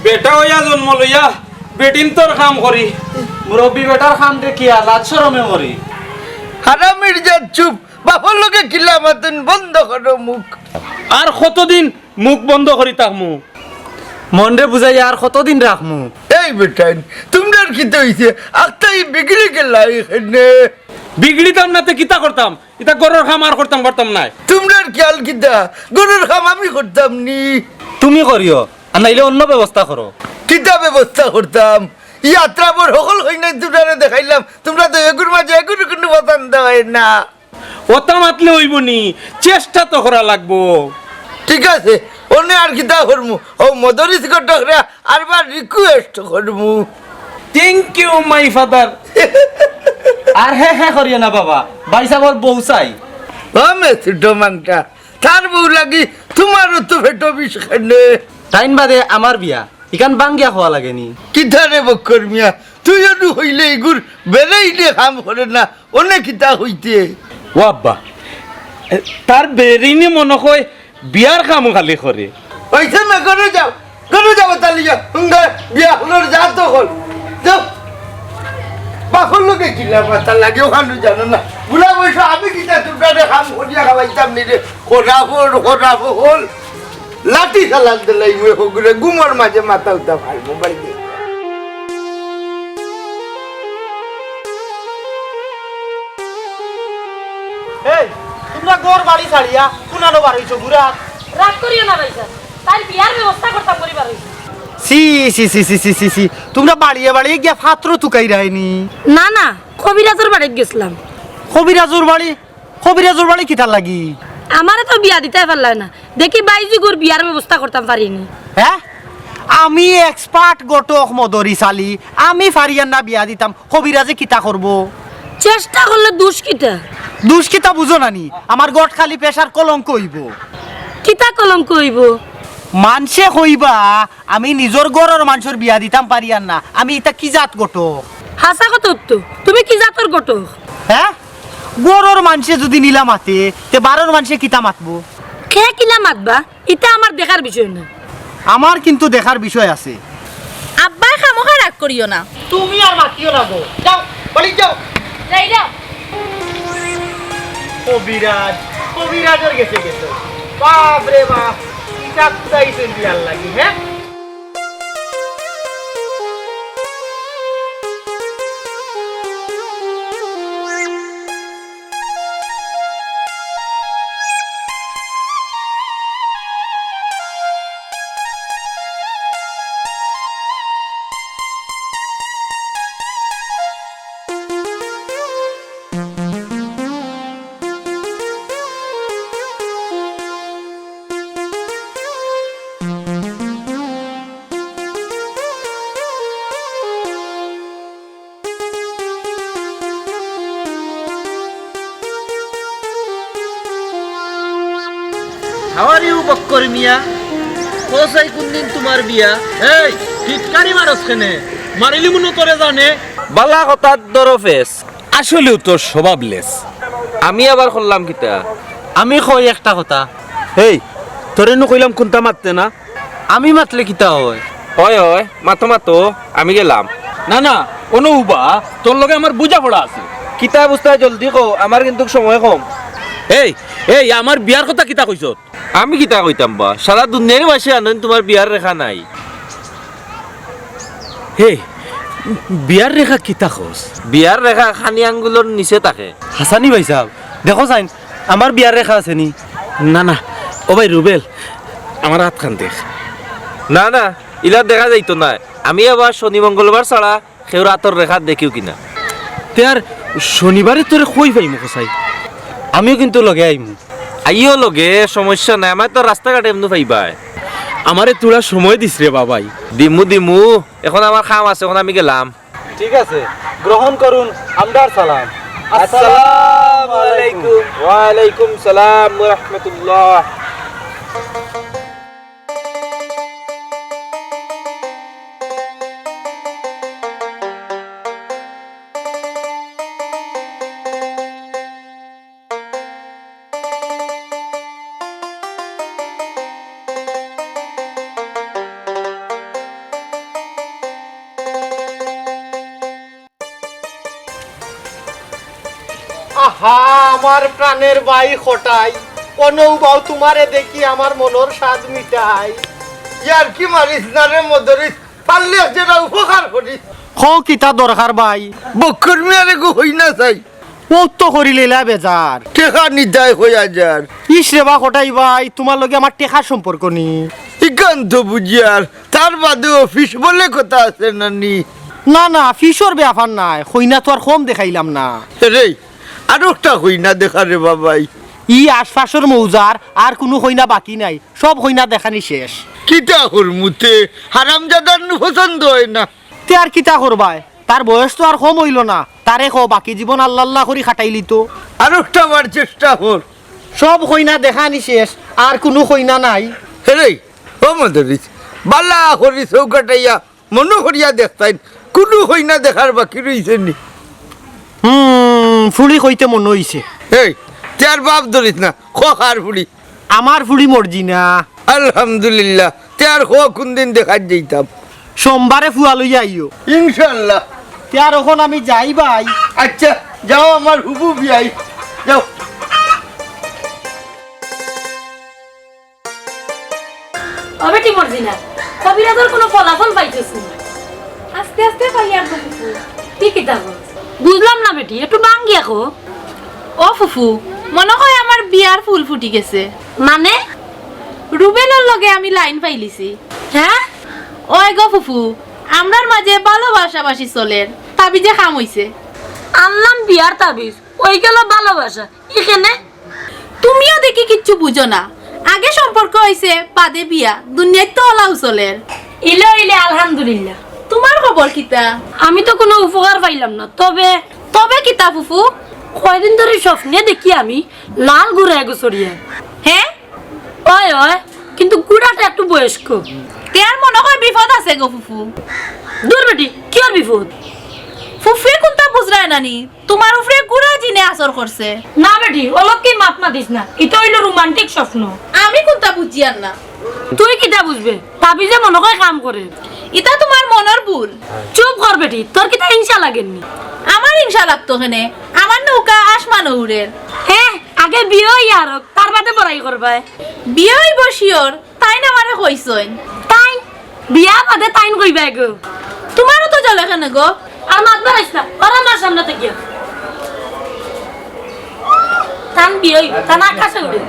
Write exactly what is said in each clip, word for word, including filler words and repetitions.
বেটা অইয়া জন্ম লইয়া বেটিন্তর কাম করি। মুরব্বি বেটার কাম দেখিয়া লাজ শরমে মরি। হারামির জাত চুপ, বাপর লগে কিলা মাতইন বন্ধ করো মুখ। আর কতদিন মুখ বন্ধ করি থাকমু? মনরে বুঝাইয়া আর কতদিন রাখমু? এই বেটাইন, তুমরার কিতা অইছে? আখতাই বিগড়ি গেলা এখানে। বিগড়িতাম না তে কিতা করতাম? ইতা ঘরর কাম আর করতাম পারতাম নায়। তুমরার খেয়াল কিতা? ঘরর কাম আমি করতাম নি? তুমি করিও, আর নাইলে অন্য ব্যবস্থা করো। কিতা ব্যবস্থা করতাম? ই আত্রাবর হকল কইন্যাই তুমরারে দেখাইলাম, তুমরা তো এগুর মাঝে এগুর কুনু পছন্দ অয় না। অতা মাতলে অইবো নি, চেষ্টা তো করা লাগবো। ঠিক আছে, অনে আর কিতা করমু? ও মদরিছ ঘটকরে আরবার request করমু। Thank you, my father. আর হে হে করিও না বাবা, ভাইসাবর বউ চাই। ও মে ছোট মাংটা, তার বউ লাগি তুমার অত পেটো বিষ কেনে? তাইন বাদে আমার বিয়া, ইখান ভাঙ্গিয়া কওয়া লাগে নি? কিতা রে বক্কর মিয়া, তুই অনো কইলে ইগুর বেরেইনে কাম করে না, অনে কিতা কইতে? ও আব্বা, এ, তার বেরেইনে মনো কয় বিয়ার কামও খালি করে। অইছে না, ঘরো যাও, ঘরো যাও, তালি যাও, হুঙ্গা বিয়া হলর যা তো হল, যাও। বাপর লগে কিলা মাতা লাগে, অখানো জানো না। বুড়া বয়সে আমি কিতা তুমরারে কাম করিয়া খাওয়াইতাম নি রে, খরাফর, খরাফর। লাঠি চালান দিলাই মুই হগুরে, ঘুমর মাঝে মাথা উঠা ফালমু বাড়িতে। এই, তুমরা ঘর বাড়ি ছাড়িয়া কুনানো বার অইছো বুড়া? রাগ করিও না ভাইসাব, তাইর বিয়ার ব্যবস্থা করতাম করি বার অইছি। ছি, ছি, ছি, তুমরা বাড়িয়ে বাড়িয়ে গিয়া পাত্র তুকাইরায় নি? না, না, কবিরাজর বাড়িত গেছলাম। কবিরাজর বাড়ি? কবিরাজর বাড়ি কিতার লাগি? আমারে তো বিয়া দিতায় পারলায় না, দেখি বাইজিগুর বিয়ার ব্যবস্থা করতাম পারি নি। হে? আমি expert ঘটক মদরিছ আলী, আমি পারিয়ার না বিয়া দিতাম, কবিরাজে কিতা করবো? চেষ্টা করলে দুষ কিতা? দুষ কিতা বুঝো না নি? আমার ঘট খালি পেশার কলঙ্ক অইবো। কিতা কলঙ্ক অইবো? মানষে কইবা আমি নিজর ঘরর মানষর বিয়া দিতাম পারিয়ার না, আমি ইতা কি জাত ঘটক? হাছা কথা তো, তুমি কি জাতর ঘটক? হে? ঘরর মানষে যুদি নিলা মাতে, তে বারর মানষে কিতা মাতবো? কে কিলা মাতবা, ইতা আমার দেখার বিষয় না। আমার কিন্তু দেখার বিষয় আছে। আব্বায় খামোখা রাগ করিও না। তুমি আর মাতিও না গো, যাও, বাড়ি যাও। যাই যাও। কবিরাজ, কবিরাজর গেছে গেছে। বাপ রে বাপ, ইটা কুদাই চলবি আর লাগি, হে? How are you, বক্কর মিয়া? কও চাই কুনদিন তুমার বিয়া? এই, টিটকারি মারস কেনে? মারিলিমু নু তোরে জানে। বালা কথাত ধরো ফেস। আসলেউ তোর স্বভাব লেস। আমি আবার করলাম কিতা? আমি কই একটা কথা। এই, তোরে নু কইলাম কুন্তা মাততে না। আমি মাতলে কিতা অয়? অয়, অয়, মাতো, মাতো, আমি গেলাম। না, না, অনো উবা, তোর লগে আমার বুঝাপড়া আছে। কিতা বুঝতায় জলদি কও, আমার কিন্তু সময় কম। এই, এই, আমার বিয়ার কথা কিতা কইছত? আমি কিতা কইতাম বা, সারা দুনিয়ার মাঝে আনইন তুমার বিয়ার রেখা নাই। হে, বিয়ার রেখা কিতা কস? বিয়ার রেখা খানি আঙ্গুলর নিচে থাকে। হাছানি ভাইসাব, দেখো চাইন, আমার বিয়ার রেখা আছে নি? না, না, ও ভাই রুবেল, আমার আতখান দেখ। না, না, ইলা দেখা যাইতো নায়। আমি আবার শনি মঙ্গলবার ছাড়া কেউর আতর রেখা দেখিও কিনা। তে আর শনিবারে তোরে কই পাইমু কছাই? আমিও কিন্তু লগে আইমু। আইও লগে, সমস্যা নাই, আমারে তো রাস্তাঘাটে এমনে পাইবায়। আমারে থুড়া সময় দিস রে বাবাই। দিমু, দিমু, এখন আমার কাম আছে, এখন আমি গেলাম। ঠিক আছে, গ্রহণ করুন আমরার সালাম। আসসালামু আলাইকুম। ওয়ালাইকুম সালাম ওয়া রাহমাতুল্লাহ। আমার প্রাণের ভাই কটাই, অনৌ বাউ তুমারে দেখি আমার মনর স্বাদ মিটাই। ইয়ার কি মারিস না রে মদরিস, পারলে যেটা উপকার করিস। কও কিতা দরকার ভাই? বক্কর মিয়ারে গো কইনা চাই। অউ তো করি লইলা বেজার। টেকা নিতায় কয় হাজার। ইস রে বা কটাই ভাই, তুমার লগে আমার টেকার সম্পর্ক নি? ইখান তো বুঝিয়ার, তার বাদে অফিস বলে কথা আছে না নি? না না, ফিসর ব্যাপার নায়, কইনা তো আর কম দেখাইলাম না। রে, আরো একটা কইনা দেখা রে বাবাই। ই আশপাশর মৌজার আর কুনু কইনা বাকি নাই, সব কইনা দেখানি শেষ। কিতা করমু তে, হারামজাদার নু পছন্দ অয় না। তে আর কিতা করবায়, তার বয়স তো আর কম অইলো না। তারে কও বাকি জীবন আল্লা আল্লা করি কাটাইলিতো। আরো একটা বার চেষ্টা কর। সব কইনা দেখানি শেষ, আর কুনু কইনা নাই। হেরে, ও মদরিস, বালা করি চউখ কাটাইয়া মনো করিয়া দেখতাইন, কুনু কইনা দেখার বাকি রইছে নি? হুম, ফুড়ি কইতে মনো অইছে। এই, তে আর বাপ ধরিস না, ক কার ফুড়ি? আমার ফুড়ি মর্জিনা। আলহামদুলিল্লাহ, তে আর ক কুনদিন দেখাত যাইতাম? সোমবারে ফুয়া লইয়া আইও। ইনশাআল্লাহ। তে আর অখন আমি যাই ভাই। আচ্ছা, যাও আমার হুবু বিয়াই, যাও। ও বেটি মর্জিনা, কবিরাজর কুনু ফলাফল পাইছস নি? আস্তে আস্তে পাইয়ার গো ফুফু। কি কিতা কও? বুঝলাম না বেটি, একটু ভাঙ্গিয়া কও। ও ফুফু, মনো কয় আমার বিয়ার ফুল ফুটি গেছে। মানে? রুবেলর লগে আমি লাইন পাইলিছি। হ্যাঁ? ওই গো ফুফু, আমরার মাঝে ভালোবাসাবাসি চলের, তাবিজে কাম অইছে। আনলাম বিয়ার তাবিজ, অইগেলো ভালোবাসা, ইখানে? তুমিও দেখি কিচ্ছু বুঝো না। আগে সম্পর্ক অইছে, বাদে বিয়া, দুনিয়াত তো অলাউ চলের। ইলে ইলে আলহামদুলিল্লাহ। তুমার খবর কিতা? আমি তো কুনু উপকার পাইলাম না, তবে তবে কিতা ফুফু? কয়দিন ধরি স্বপ্নে দেখি আমি লাল ঘুড়া এগু চড়িয়া। হ্যাঁ? অয় অয়, কিন্তু ঘুড়াটা একটু বয়স্ক। তে আর মনো কয় বিপদ আছে গো ফুফু। দূর বেটি, কিয়র বিপদ? ফুফুয়ে কুনতা বুঝরায় না নি? তুমার উপরে ঘুড়া জিনে আসর করছে। না বেটি, অলক্ষীর মাত মাতিস না, ইতা অইলো রোমান্টিক স্বপ্ন। আমি কুনতা বুঝিয়ার না। তুই কিতা বুঝবে? তাবিজে মনো কয় কাম করের। ইতা তুমার মনর ভুল। চুপ কর বেটি, তোর কিতা হিংসা লাগের নি? আমার হিংসা লাগতো কেনে? আমার নৌকা আসমানো উড়ের। হে, আগে বিয়া অইয়া আরক, তার বাদে বড়াই করবায়। বিয়া অইবো sure, তাইন আমারে কইছইন। তাইন? বিয়া বাদে তাইন কইবায় গো। তুমারও তো জ্বলে কেনে গো? আর মাত বাড়াইস না, আর আমার সামনে থাকিয়া। তান বিয়া অইবো, তান আকাশে উড়ে।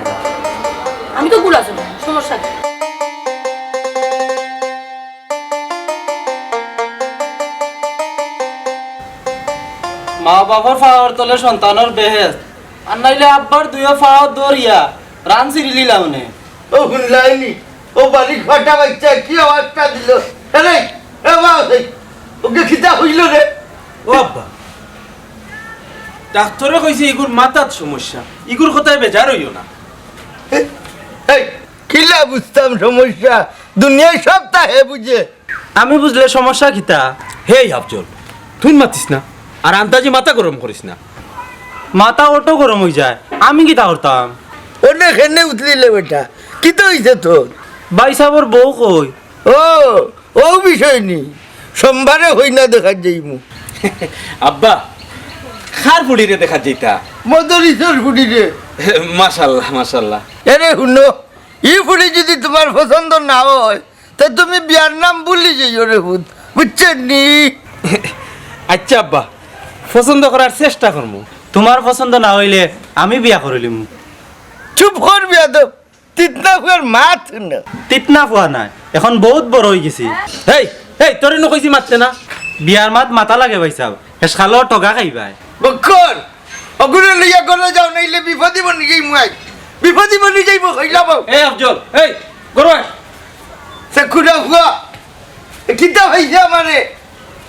আমি তো গুলা চলি, সমস্যা কি? মা বাবার পাওর তলে সন্তানর বেহেস্ত, আর নাইলে আব্বার দুইও পাও ধরিয়া রান ছিড়িলিলাম নে। ও হুনলায়নি, ও বাড়ির ফাটা বাইচ্চা কি আওয়াজটা দিল? এ রে, এ বাবা, এই, ওকে কিতা হইল রে? ও আব্বা, ডাক্তরে কইছে ইগুর মাথাত সমস্যা, ইগুর কথায় বেজার অইও না। এই, কিলা বুঝতাম সমস্যা? দুনিয়ার সবতা হে বুঝে। আমি বুঝলে সমস্যা কিতা? হেই আফজল, তুই মাতিস না, আর আন্তাজি মাথা গরম করিস না। মাথা অটো গরম অইযায়, আমি কিতা করতাম? অনে কেনে উতলিলে বেটা, কিতা অইছে তোর? ভাইসাবর বউ কই? ও, অউ বিষয় নি, সোমবারে কইনা দেখাত যাইমু। আব্বা, কার ফুড়িরে দেখাত যাইতা? মদরিসর ফুড়িরে। মাশাআল্লাহ, মাশাআল্লাহ। এরে হুনো, ই ফুড়ি যুদি তুমার পছন্দ না অয়, তে তুমি বিয়ার নাম ভুলি যাইও রে পুত, বুঝছো নি? আইচ্ছা আব্বা, পছন্দ করার চেষ্টা করমু। তুমার পছন্দ না অইলে আমি বিয়া করিলিমু। চুপ কর বেয়াদব, তিতনা ফুয়ার মাত হুনো। তিতনা ফুয়া নায়, অখন বউত বড় অইগেছি। হেই, হেই, তোরে নু কইছি মাততে না। বিয়ার মাত মাতা লাগে ভাইসাব, হেশকালো টগা খাইবায়। বক্কর, অগুরে লইয়া ঘরো যাও, নাইলে বিপদি বনি যাইমু আইজ। বিপদি বনি যাইমু, কইলাম। এ আফজল, এই, ঘরো আয়। সে খুদা ফুয়া, এ কিতা পাইছে আমারে?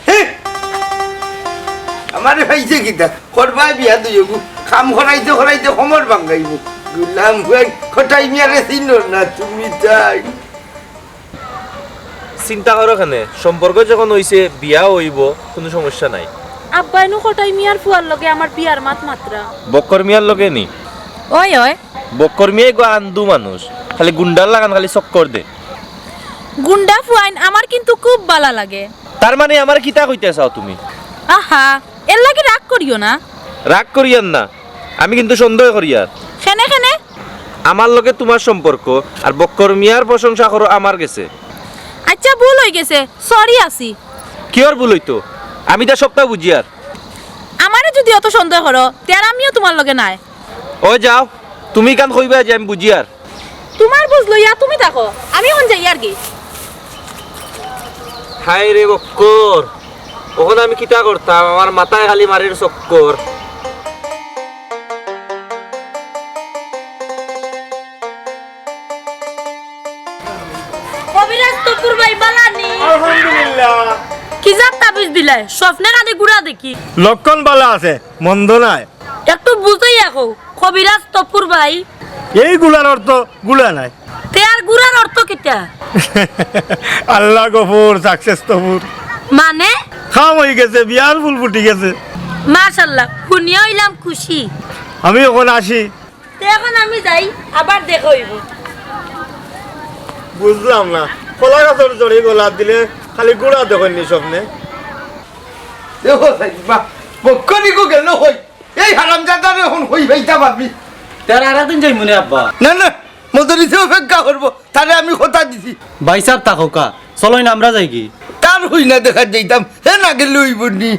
হে? আমারে পাইছে কিতা? করবায় বিয়া দুইওগু। কাম করাইতে করাইতে কোমর ভাঙ্গাইবো। গুলাম ফুয়াইন, কটাই মিয়ারে চিনো না তুমি তাই। চিন্তা করো কেনে, সম্পর্ক যখন অইছে, বিয়া অইবো, কুনু সমস্যা নাই। আব্বায় নু কটাই মিয়ার ফুয়ার লগে আমার বিয়ার মাত মাতরা। বক্কর মিয়ার লগে নি? অয়, অয়। বক্কর মিয়া ইগু আন্দু মানুষ, খালি গুন্ডার লাখান খালি চক্কর দে। গুন্ডা ফুয়াইন আমার কিন্তু খুব বালা লাগে। তার মানে আমারে কিতা কইতে চাও তুমি? আহা, এরলাগি রাগ করিও না। রাগ করিয়ার না, আমি কিন্তু সন্দেহ করিয়ার। কেনে কেনে? আমার লগে তুমার সম্পর্ক, আর বক্কর মিয়ার প্রশংসা করো আমার গেছে। আইচ্ছা, ভুল অইগেছে, sorry আছি। কিওর ভুল অইতো? আমি তা সবতা বুঝিয়ার। আমারে যুদি অত সন্দেহ করো, তে আর আমিও তুমার লগে নাই। অয় যাও, তুমি কান কইবায় যে আমি বুঝিয়ার। তুমার বুঝ লইয়া তুমি থাকো, আমি অখন যাইয়ার গি। হায় রে বক্কর, অখন আমি কিতা করতাম? আমার মাথায় খালি মারের চক্কর। কবিরাজ তপুর ভাই, বালা নি? আলহামদুলিল্লাহ। কি জাত তাবিজ দিলায়? স্বপ্নে খালি গুড়া দেখি। লক্ষণ বালা আছে, মন্দ নায়। একটু বুঝাইয়া কও, কবিরাজ তপুর ভাই। এই গুড়ার অর্থ গুড়া নায়। তে আর গুড়ার অর্থ কিতা? আল্লাহ গফুর, success তপুর। মানে? কাম অইগেছে, বিয়ার ফুল ফুটি গেছে। মাশাআল্লাহ, হুনিয়া অইলাম খুশি। আমি অখন আসি। তে অখন আমি যাই, আবার দেখা অইবো। বুঝলাম না, কলা গাছর জড়ি গলাত দিলে খালি গুড়া দেখইন নি স্বপ্নে? দেখো সাইবা, বক্করিগু গেল কই? এই হারামজাদারে অখন কই পাইতাম আমি? তে আর আরেকদিন যাইমুনে আব্বা। না, না, মদরিছে অপেক্ষা করবো, তারে আমি কথা দিছি। ভাইসাব থাকউক্কা, চলইন আমরা যাইগি। তার অই না দেখা যাইতাম, হে না গেলে অইবো নি?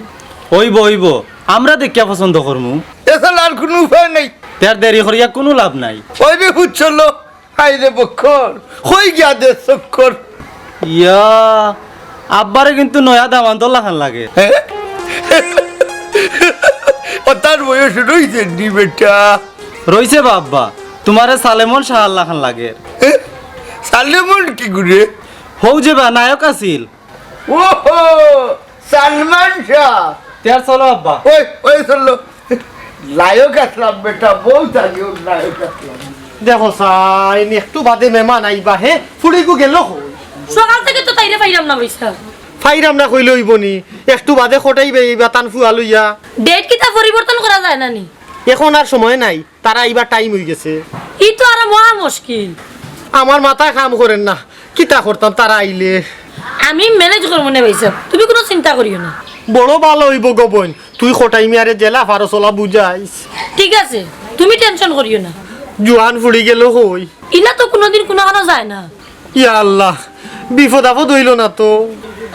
অইবো, অইবো, আমরা দেখিয়া পছন্দ করমু। এছাড়া আর কুনু উপায় নাই। তে আর দেরি করিয়া কুনু লাভ নাই। অই রে পুত, চলো। হায় রে বক্কর, কই গিয়া দে চক্কর। ইয়া, আব্বারে কিন্তু নয়া দামান্দর লাখান লাগে। হ্যাঁ? ও তার বয়স রইছে নি বেটা? রইছে বা আব্বা, তুমারে সালেমন শাহর লাখান লাগে। সালেমন কিগু রে? হউ যে বা নায়ক আছিল। ওহো, সালমান শাহ। তে আর চলো আব্বা। ওই, ওই চলো। নায়ক আছলাম বেটা, বউত আগে নায়ক আছলাম। দেখো সাইন, একটু বাদে মেহমান আইবা, হে? ফুড়িগু গেল কই? সকাল থাকি তো তাইরে পাইরাম না, ভাইসাব। পাইরাম না কইলে অইবো নি? একটু বাদে কটাই বেইবা তান ফুয়া লইয়া। Date কিতা পরিবর্তন করা যায় না নি? অখন আর সময় নাই। তারা আইবার time অইগেছে। ই তো আরো মহা মুশকিল। আমার মাথায় কাম করের না, কিতা করতাম তারা আইলে। আমি manage করমুনে ভাইসাব, তুমি কুনু চিন্তা করিও না। বড় ভালা অইবো গো বইন, তুই কটাই মিয়ারে যেলা পারস অলা বুঝাইস। ঠিক আছে, তুমি tension করিও না। জুয়ান ফুড়ি গেল কই? ইলা তো কুনুদিন কুনুখানো যায় না। ইয়া আল্লাহ, বিপদ আপদ অইলো না তো?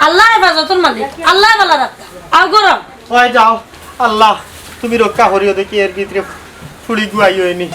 আল্লাহ হেফাজতর মালিক, আল্লাহ ভালা রাখতা। আও গরম। ওই যাও, আল্লাহ, তুমি রক্ষা করিও দেখি, এর ভিতরে ফুড়িগু আইও নি।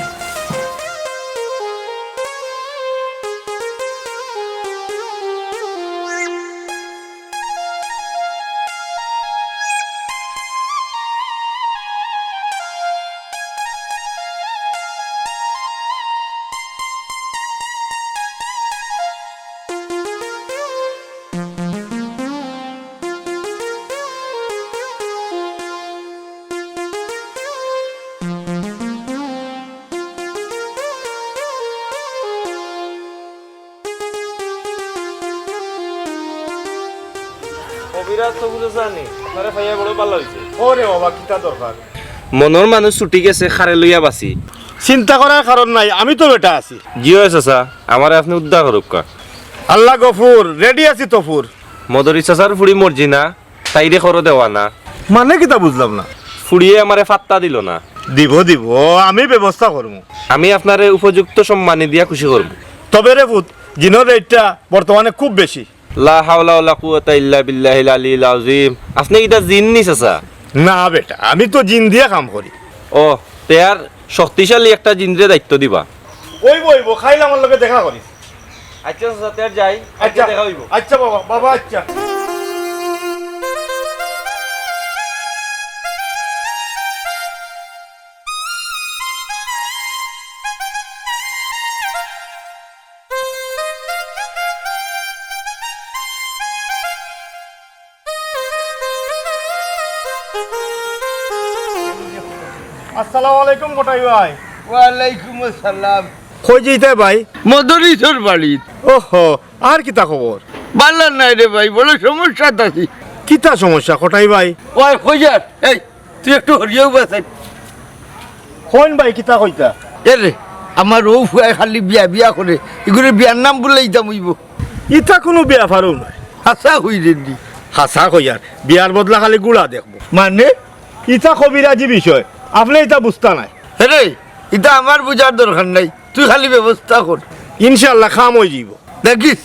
কবিরাজ তো বুঝে জানি, আপনারে পাইয়া বড় ভালা অইছে। ওরে বাবা, কিতা দরকার? মনর মানুষ ছুটি গেছে, কারে লইয়া বাঁচি। চিন্তা করার কারণ নাই, আমি তো বেটা আছি। জি অয় চাচা, আমারে আপনে উদ্ধার করউক্কা। আল্লাহ গফুর, ready আছি তফুর। মদরি চাচার ফুড়ি মর্জিনা, তাইরে করো দেওয়ানা। মানে কিতা বুঝলাম না? ফুড়িয়ে আমারে পাত্তা দিলো না। দিব, দিব, আমি ব্যবস্থা করমু। আমি আপনারে উপযুক্ত সম্মানী দিয়া খুশি করমু। তবে রে পুত, জিনর rate টা বর্তমানে খুব বেশি। লা হাওলা ওয়ালা কুওয়াতা ইল্লা বিল্লাহিল আলিয়িল আযীম। আপনে ইটা জিন নি চাচা? না বেটা, আমি তো জিন দিয়া কাম করি। ও, তে আর শক্তিশালী একটা জিনরে দায়িত্ব দিবা। অইবো, অইবো, কাইল আমার লগে দেখা করিস। আচ্ছা চাচা, তে আর যাই, আচ্ছা। দেখা অইবো। আচ্ছা বাবা, বাবা, আচ্ছা। আসসালামু আলাইকুম কটাই ভাই। ওয়ালাইকুম আসসালাম। কই যাইতায় ভাই? মদরিছর বাড়িত। ওহো, আর কিতা খবর? ভালা নাই রে ভাই, বড় সমস্যাত আছি। কিতা সমস্যা কটাই ভাই? ওই কইয়ার, এই তুই একটু হরিয়াও বাসাই। কইন ভাই, কিতা কইতা? এ রে, আমার অউ ফুয়ায় খালি বিয়া বিয়া করে, ইগুরে বিয়ার নাম বুলাইতাম অইবো। ইতা কুনু বিয়া পারো নায়। হাছা কইরে নি। হাছা কইয়ার, বিয়ার বদলা খালি গুড়া দেখমু। মানে? ইতা কবিরাজি বিষয়, আপনে ইতা বুঝতা নায়। হেরে, ইতা আমার বুঝার দরকার নাই, তুই খালি ব্যবস্থা কর। ইনশাআল্লাহ, কাম অইযিবো। দেখিস,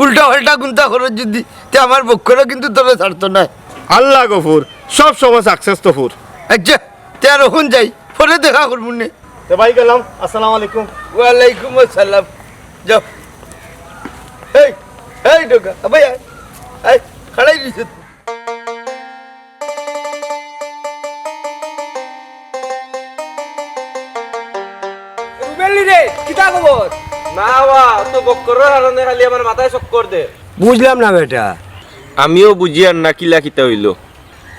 উল্টা পাল্টা কুন্তা করস যুদি, তে আমার বক্করে কিন্তু তোরে ছাড়তো নায়। আল্লাহ গফুর, সব সময় success তো ফুর। আচ্ছা, তে আর অখন যাই, পরে দেখা করমু নে। তে ভাই গেলাম, আসসালামু আলাইকুম। ওয়ালাইকুম আসসালাম। যাও। এই, এই ঢোকা, ভাই আয়, আয়, খাড়াই দিছে। রুবেলি রে, কিতা খবর? না বা, তো বক্করর কারণে খালি আমার মাথায় চক্কর দে। বুঝলাম না বেটা। আমিও বুঝিয়ার না কিলা কিতা অইলো।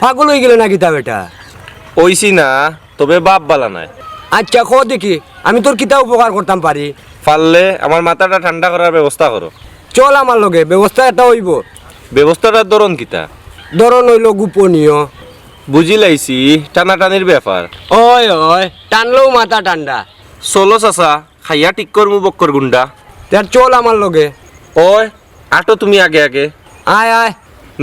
পাগল অইগেলে না কিতা বেটা? অইছি না, তবে বাপ বালা নায়। আচ্ছা, ক দেখি, আমি তোর কিতা উপকার করতাম পারি? পারলে আমার মাথাটা ঠান্ডা করার ব্যবস্থা করো। চল আমার লগে, ব্যবস্থা একটা অইবো। ব্যবস্থাটার ধরন কিতা? ধরন অইলো গোপনীয়। বুঝিলাইছি, টানাটানির ব্যাপার। অয়, অয়, টানলেউ মাথা ঠান্ডা। চলো চাচা, খাইয়া ঠিক করমু বক্কর গুন্ডা। তে আর চল আমার লগে। অয়, আটো তুমি আগে আগে। আয়, আয়।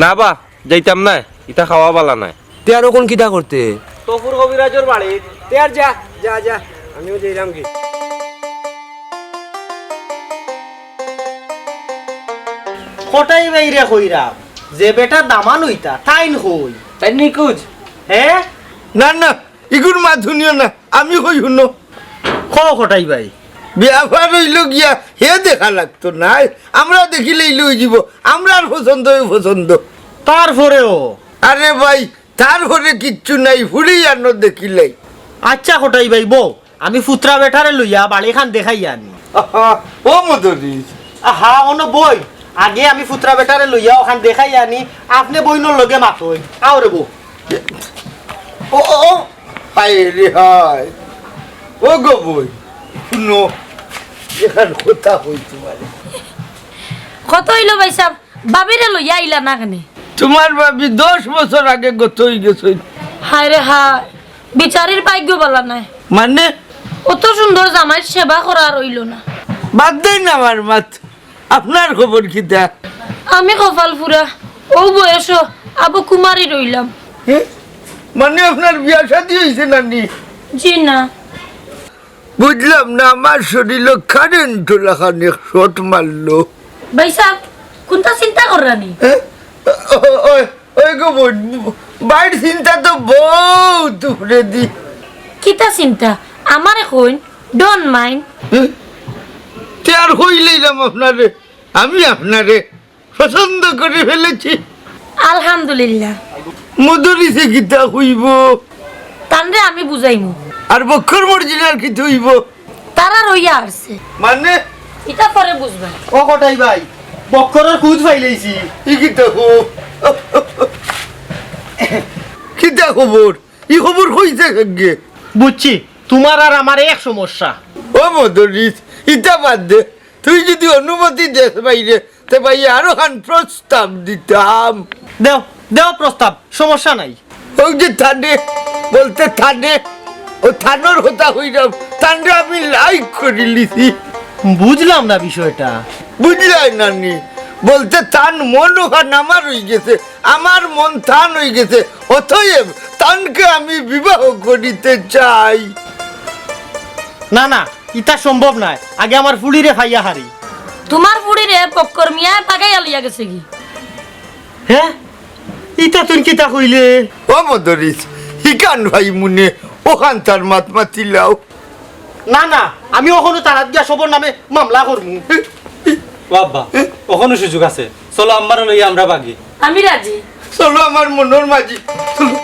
না বা, যাইতাম নায়, ইতা খাওয়া বালা নায়। তে আর অখন কিতা করতে? তফুর কবিরাজর বাড়ি। তে আর যা, যা, যা, আমিও যাইরাম কি। কটাই ভাইরে কইরাম, যে বেটা দামান অইতা, তাইন কই? তাইন নিখোঁজ। হে? না, না, ইগুর মাত হুনিও না, আমি কই হুনো। ক কটাই ভাই। ব্যাপার অইলো গিয়া, হে দেখা লাগতো নায়, আমরা দেখিলাইলে অইযিবো, আমরার পছন্দ অউ পছন্দ। তারপরেও? আরে ভাই, তারপরে কিচ্ছু নাই, ফুড়ি আনো দেখিলাই। আচ্ছা কটাই ভাই, বউ, আমি ফুতরা বেটারে লইয়া বাড়িখান দেখাইয়া আনি। আহা, ও মদরিছ। আহা, অনো বই, আগে আমি ফুতরা বেটারে লইয়া অখান দেখাইয়া আনি, আপনে বইনর লগে মাতইন। আও রে বউ। ও, ও, ও, হায় রে হায়। ও গো বই, হুনো, এখান কথা কই তুমারে। কত অইলো ভাইসাব, ভাবিরে লইয়া আইলা না কেনে? তুমার ভাবি দশ বছর আগে গত অইগেছইন। হায় রে হায়, বিচারির ভাইগ্য বালা নায়। মানে? অত সুন্দর জামাইর সেবা করা আর অইলো না। বাদ দেইন আমার মাত। আপনার খবর কিতা? আমি কপাল ফুরা, অউ বয়সো আবো কুমারী রইলাম। হে? মানে আপনার বিয়া শাদী অইছে না নি? জি না। বুঝলাম না, আমার শরীলো কারেন্ট লাখান এক শট মারলো। ভাইসাব, কুনটা চিন্তা কররানি? হে? ও, ও, ওই গো বইন, বাইর চিন্তা তো বউত উপরেদি। কিতা চিন্তা? আমারে কইন, don't mind। হে? তে আর কইলাইলাম আপনারে, আমি আপনারে পছন্দ করি ফেলেছি। আলহামদুলিল্লাহ। মদরিছে কিতা কইবো? তানরে আমি বুঝাইমু। আর বক্কর মর্জিনার কিতা অইবো? তারা রইয়া আরছে। মানে? ইটা পরে বুঝবা। ও কটাই ভাই, বক্করর খুঁজ পাইলাইছি। ই কিতা খবর? কিতা খবর? ই খবর কইছে কেগে? বুঝছি, তুমার আর আমার এক সমস্যা। ও মদরিছ, ইটা বাদ দে। তুই যুদি অনুমতি দেস বাইরে, তে ভাই আরো খান প্রস্তাব দিতাম। দেও, দেও প্রস্তাব, সমস্যা নাই। অউ যে তানে, বলতে তানে, অউ তানর কথা কইরাম, তানরে আমি like করিলিছি। বুঝলাম না বিষয়টা। বুঝলায় না নি? বলতে তান মন অখান আমার অইগেছে, আমার মন তান অইগেছে, অতএব তানকে আমি বিবাহ করিতে চাই। না, না, ইতা সম্ভব নায়। আগে আমার ফুড়িরে পাইয়া হারি। তুমার ফুড়িরে বক্কর মিয়ায় বাগাইয়া লইয়া গেছেগি। হে? ইতা তুইন কিতা কইলে? ও মদরিছ, হিখান পাইমু নে, অখান তার মাত মাতিলাও। না, না, আমি অখনো থানাত গিয়া সবর নামে মামলা করমু। ও আব্বা, অখনো সুযোগ আছে। চলো, আম্মারে লইয়া আমরা ভাগি। আমি রাজি। চলো, আমার মনর মাঝি। চলো।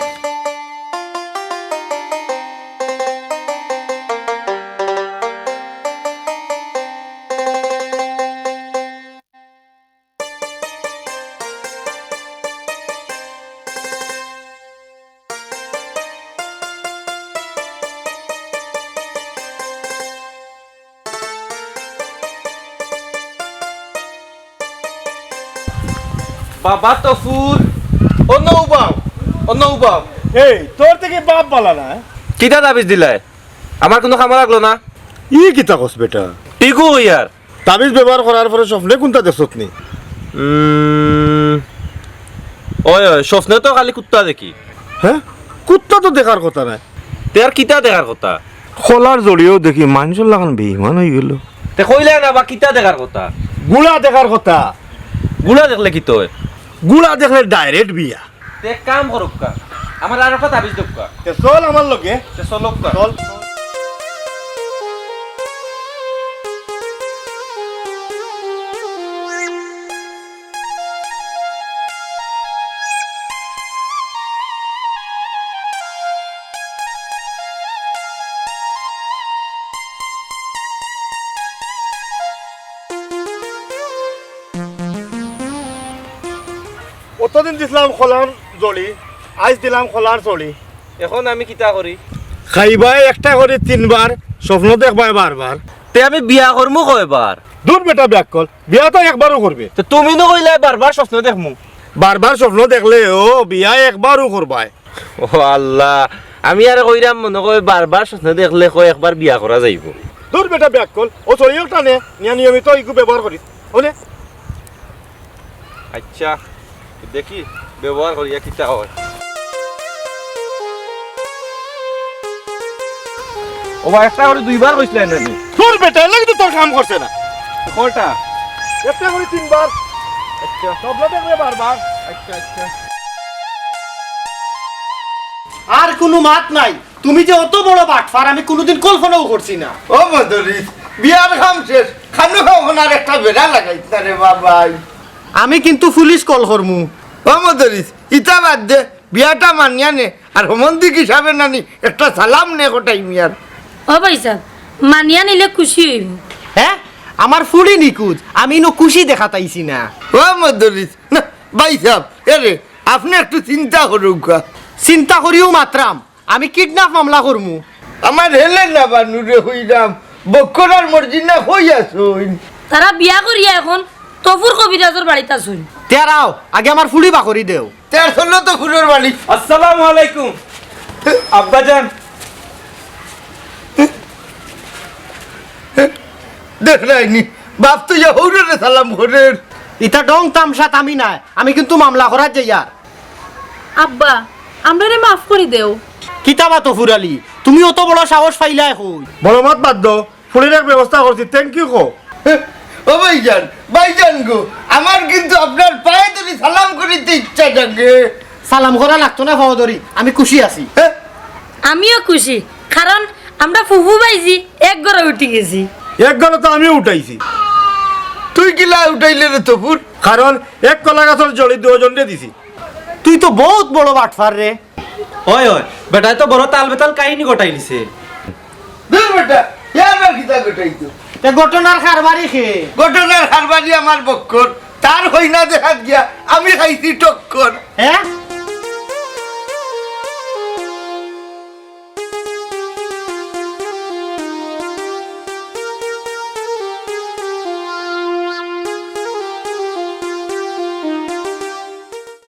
বাবা তফুর, অনো উবাও, অনো উবাও। এই, তোর থাকি বাপ বালা না, হ্যাঁ? কিতা তাবিজ দিলায়? আমার কুনু কামো লাগলো না। ই কিতা কস বেটা? ঠিকউ ইয়ার। তাবিজ ব্যবহার করার পরে স্বপ্নে কুনতা দেখছত নি? উম, অয়, অয়, স্বপ্নে তো খালি কুত্তা দেখি। হ্যাঁ? কুত্তা তো দেখার কথা নায়। তে আর কিতা দেখার কথা? কলার জড়িও দেখি মানষর লাখান বেইমান অইগেলো। তে কইলায় না বা কিতা দেখার কথা? গুড়া দেখার কথা। গুড়া দেখলে কিতা অয়? গুড়া দেখলে direct বিয়া। তে এক কাম করউক্কা, আমারে আরোটা তাবিজ দেউক্কা। তে চল আমার লগে। তে চলউক্কা। চল। অতদিন দিছলাম কলার জড়ি, আইজ দিলাম কলার ছড়ি। এখন আমি কিতা করি? খাইবায় একটা করি তিনবার, স্বপ্ন দেখবায় বারবার। তে আমি বিয়া করমু কয়বার? দূর বেটা বেআক্কল, বিয়া তো একবারউ করবে। তে তুমি নু কইলায় বারবার স্বপ্ন দেখমু। বারবার স্বপ্ন দেখলে ও বিয়া একবারউ করবায়। ও আল্লাহ, আমি আরে কইরাম মনো কয় বারবার স্বপ্ন দেখলে কয় একবার বিয়া করা যাইবো। দূর বেটা বেআক্কল, অউ ছড়ি একটা নে, নিয়া নিয়মিত ইগু ব্যবহার করিস। অনে? আচ্ছা, দেখি ব্যবহার করিয়া কিতা অয়। ও বা, একটা করি দুইবার কইছলায় না নি? দূর বেটা, এর লাগি তো তোর কাম করছে না। কয়টা? একটা করি তিনবার। আচ্ছা। স্বপ্ন দেখলে বারবার। আচ্ছা, আচ্ছা। আর কুনু মাত নাই। তুমি যে অত বড় বাটফার, আমি কুনুদিন কল্পনাও করছি না। ও মদরিছ, বিয়ার কাম শেষ, খানু খাও আর একটা বেড়া লাগাইছ না রে বাবাই। আমি কিন্তু পুলিশ কল করমু। ও মদরিছ, ইতা বাদ দে, বিয়াটা মানিয়া নে, আর হমন্দিক হিসাবে নানি একটা সালাম নে কটাই মিয়ার। ও ভাইসাব, মানিয়া নিলে খুশি অইমু। হে, আমার ফুড়ি নিখোঁজ, আমি ইনো খুশি দেখাত আইছি না। ও মদরিছ, না, ভাইসাব, এরে, আপনে একটু চিন্তা করউক্কা। চিন্তা করিউ মাতরাম, আমি কিডন্যাপ মামলা করমু। আমার হেলে না বানুরে হইরাম, বক্কর আর মর্জিনা কই আছইন? তারা বিয়া করিয়া এখন তফুর কবিরাজর বাড়িত আছইন। তে আও, আগে আমার ফুড়ি বার করি দেও। তে চলো তো ফুড়ির বাড়ি। আসসালামু আলাইকুম আব্বাজান। দেখরায়নি, বাপ তো ইয়া হউররে সালাম করের। ইতা ঢং তামশাত আমি নায়, আমি কিন্তু মামলা করাত যাইয়ার। আব্বা, আমরারে মাফ করি দেও। কিতা বা তফুর আলী, তুমি অত বড় সাহস পাইলায় কই? বড় মাত বাদ দেও, ফুড়ির এক ব্যবস্থা করছি, thank you কও। ও ভাইজান, ভাইজান গো, আমার কিন্তু আপনার পায়ে ধরি সালাম করিতে ইচ্ছা জাগে। সালাম করা লাগতো না, পাও ধরি, আমি খুশি আছি। হে? আমিও খুশি, কারণ আমরা ফুফু ভাইজি এক ঘরে উঠি গেছি। এক ঘরে তো আমিও উঠাইছি। তুই কিলা উঠাইলে রে তফুর? কারণ এক কলা গাছর জড়ি দুইজনরে দিছি। তুই তো বউত বড় বাটফার রে। অয়, অয়, বেটায় তো বড় তাল বেতাল কাহিনী ঘটাইলিছে। দূর বেটা, ইয়ার আর কিতা ঘটাইতো? তে ঘটনার কারবারি কে? ঘটনার কারবারি আমার বক্কর, তার হইনা দেখাত গিয়া আমি খাইছি টক্কর। হে?